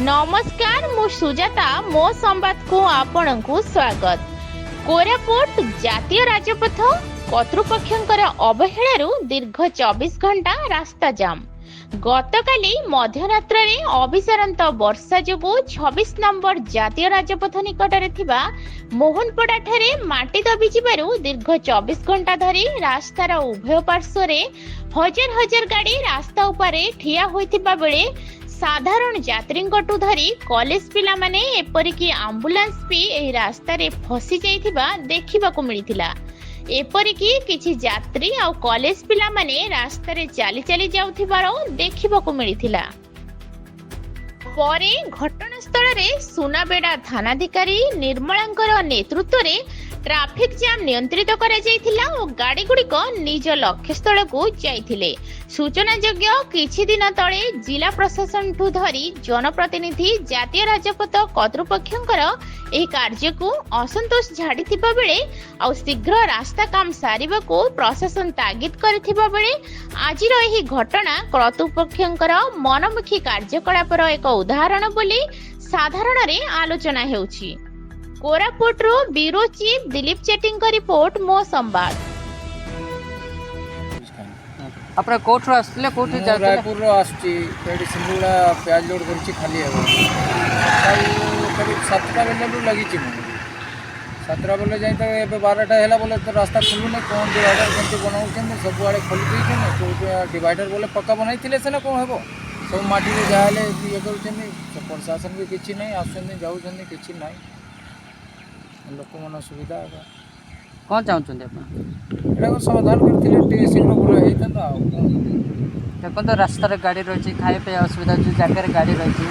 ନମସ୍କାର, ମୁଁ ସୁଜାତା, ମୋ ସମ୍ବାଦକୁ ଆପଣଙ୍କୁ ସ୍ୱାଗତ। କୋରାପୁଟ ଜାତୀୟ ରାଜପଥ କର୍ତ୍ତୃପକ୍ଷଙ୍କର ଅବହେଳାରୁ ଦୀର୍ଘ 24 ଘଣ୍ଟା ରାସ୍ତା ଜାମ୍। ଗତକାଲି ମଧ୍ୟରାତ୍ରରେ ଅବିଶ୍ରାନ୍ତ ବର୍ଷା ଯୋଗୁଁ 26 ନମ୍ବର ଜାତୀୟ ରାଜପଥ ନିକଟରେ ଥିବା ମୋହନପଡ଼ାଠାରେ ମାଟି ଦବିଯିବାରୁ ଦୀର୍ଘ 24 ଘଣ୍ଟା ଧରି ରାସ୍ତାର ଉଭୟ ପାର୍ଶ୍ୱରେ ହଜାର ହଜାର ଗାଡ଼ି ରାସ୍ତା ଉପରେ ଠିଆ ହୋଇଥିବା ବେଳେ ସାଧାରଣ ଯାତ୍ରୀଙ୍କଠୁ ଧରି କଲେଜ ପିଲାମାନେ, ଏପରିକି ଆମ୍ବୁଲାନ୍ସ ବି ଏହି ରାସ୍ତାରେ ଫସି ଯାଇଥିବା ଦେଖିବାକୁ ମିଳିଥିଲା। ଏପରିକି କିଛି ଯାତ୍ରୀ ଆଉ କଲେଜ ପିଲାମାନେ ରାସ୍ତାରେ ଚାଲି ଚାଲି ଯାଉଥିବାର ଦେଖିବାକୁ ମିଳିଥିଲା। ପରେ ଘଟଣାସ୍ଥଳରେ ସୁନାବେଡ଼ା ଥାନାଧିକାରୀ ନିର୍ମଳାଙ୍କର ନେତୃତ୍ୱରେ ଟ୍ରାଫିକ ଜାମ୍ ନିୟନ୍ତ୍ରିତ କରାଯାଇଥିଲା ଓ ଗାଡ଼ିଗୁଡ଼ିକ ନିଜ ଲକ୍ଷ୍ୟସ୍ଥଳକୁ ଯାଇଥିଲେ। ସୂଚନାଯୋଗ୍ୟ, କିଛି ଦିନ ତଳେ ଜିଲ୍ଲା ପ୍ରଶାସନଠୁ ଧରି ଜନପ୍ରତିନିଧି ଜାତୀୟ ରାଜପଥ କର୍ତ୍ତୃପକ୍ଷଙ୍କର ଏହି କାର୍ଯ୍ୟକୁ ଅସନ୍ତୋଷ ଝାଡ଼ିଥିବା ବେଳେ ଆଉ ଶୀଘ୍ର ରାସ୍ତା କାମ ସାରିବାକୁ ପ୍ରଶାସନ ତାଗିଦ କରିଥିବା ବେଳେ ଆଜିର ଏହି ଘଟଣା କର୍ତ୍ତୃପକ୍ଷଙ୍କର ମନମୁଖୀ କାର୍ଯ୍ୟକଳାପର ଏକ ଉଦାହରଣ ବୋଲି ସାଧାରଣରେ ଆଲୋଚନା ହେଉଛି। କୋରାପୁଟରୁ ବ୍ୟୁରୋ ଚିଫ୍ ଦିଲୀପ ଚେଟିଙ୍କ ରିପୋର୍ଟ, ମୋ ସମ୍ବାଦ। ଆପଣ କୋଉଠୁ ଆସୁଥିଲେ, କୋଉଠି ମୁଁ ଯାଉଥିଲେ? ରାୟପୁରରୁ ଆସୁଛି। ଏଠି ସିଙ୍ଗୁଡ଼ା ପିଆଜ ଲୋଡ଼ କରିଛି, ଖାଲି ହେବ। ସକାଳୁ କରିବ 7ଟା ବେଳରୁ ଲାଗିଛି ମୁଁ। 7ଟା ବେଲେ ଯାଇ ତ ଏବେ 12ଟା ହେଲା ବୋଲେ ତ ରାସ୍ତା ଖୋଲୁନି। କ'ଣ ଡିଭାଇଡ଼ର କେମିତି ବନାଉଛନ୍ତି? ସବୁଆଡ଼େ ଖୋଲି ଦେଇଛନ୍ତି। କେଉଁଠି ଡିଭାଇଡ଼ର ବୋଲେ ପକ୍କା ବନାଇଥିଲେ ସିନା କ'ଣ ହେବ। ସବୁ ମାଟିରେ ଯାହା ହେଲେ ଇଏ କରୁଛନ୍ତି। ସେ ପ୍ରଶାସନ ବି କିଛି ନାହିଁ, ଆସୁଛନ୍ତି ଯାଉଛନ୍ତି, କିଛି ନାହିଁ। ଲୋକମାନେ ସୁବିଧା ଏକା। କ'ଣ ଚାହୁଁଛନ୍ତି ଆପଣ? ଏଟାକୁ ସମାଧାନ କରିଥିଲେ ଟିକେ ଶୀଘ୍ର ଭଲ ହେଇଥାନ୍ତା, ଆଉ କ'ଣ? ଦେଖନ୍ତୁ, ରାସ୍ତାରେ ଗାଡ଼ି ରହିଛି, ଖାଇବା ପିଇବା ଅସୁବିଧା, ଯେଉଁ ଜାଗାରେ ଗାଡ଼ି ରହିଛି,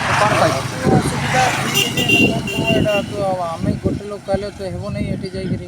ତ କ'ଣ କହିବେ? ଅସୁବିଧା ଠିକ୍ ଅଛି, ହେଲେ କ'ଣ କହିବ, ଏଇଟା ତ ଆମେ ଗୋଟେ ଲୋକ କଲେ ତ ହେବ ନାହିଁ। ଏଠି ଯାଇକିରି